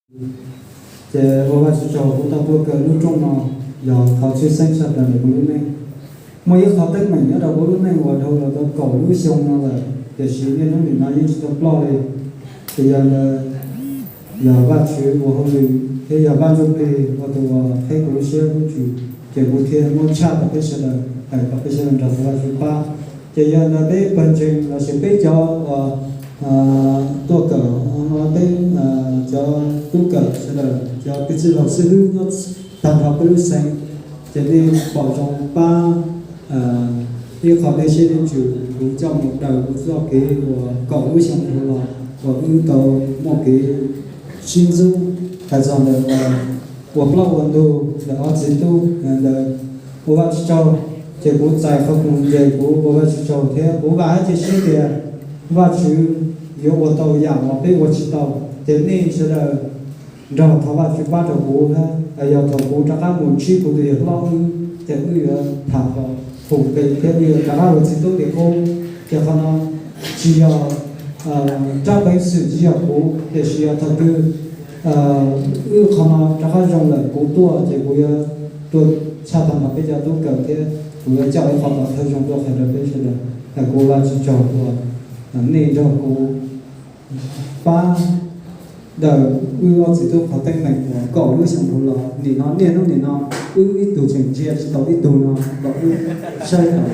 Ces ua Vajtswv tsaug kuv tau tuaj kawm lub rooj no, yog qhov tshwj xeeb tshaj plaws ntawm kuv lub neej. Muaj ib qho teeb meem nyob rau kuv lub neej uas dhau los tau kaum lub xyoo no lawm, tiam sis niaj hnub nim no yeej tsis tau ploj li. Ces yog ntawd, yog Vajtswv ua hauj lwm thiab yog Vaj Ntsujplig ua tus uas qheb kuv lub siab lub ntsws, ces kuv thiaj muab tshaj rau peb sawv daws, hais kom peb sawv daws nrog Vajtswv pab. Ces yog ntawd peb pawg ntseeg lossis peb cov uas tuaj kawm no, peb cov tub kawm sawv daws, cov kwv tij laug xib hwb nyob tag nrho peb lub xeev, ces nej pom zoo pab ib qho dej siab dej ntsws kuv coj mus daws kuv txoj kev uas kaum lub xyoo dhau los uas wb tau muaj kev sib ntxub hais txog ntawm uas ua plaub ua ntug ntawm ob txiv tub ntawd. Ua Vajtswv tsaug, ces kuv txais qhov kuv ntes kuv ua Vajtswv tsaug thiab kuv vam thiab cia siab tias Vajtswv yuav ua tau yam uas peb ua tsis tau. Ces nej sawv daws nrog thov Vajtswv pab rau kuv thiab, yog thaum kuv rov qab mus ntsib kuv tus yawg hlob wb, ces wb yuav tham los hu npe thiab wb yuav rov qab ua txiv tub li qub. Ces qhov no tsis yog rab peev xwm, tsis yog kuv, tiam sis yog thaum twg wb qhov no rov qab zoo lawm kuv tuaj ces kuv yuav tuaj tshaj tag nrho peb cov tub kawm thiab kuv yuav coj ib qho pov thawj zoo tuaj qhia rau peb sawv daws. Kuv ua Vajtswv tsaug uas nej nrog kuv pab daws wb ob txiv tub qhov teeb meem uas kaum lub xyoo dhau los. Nim no niaj hnub nim no wb ib tug tseem ntsia tsis tau ib tug no los wb saib tau.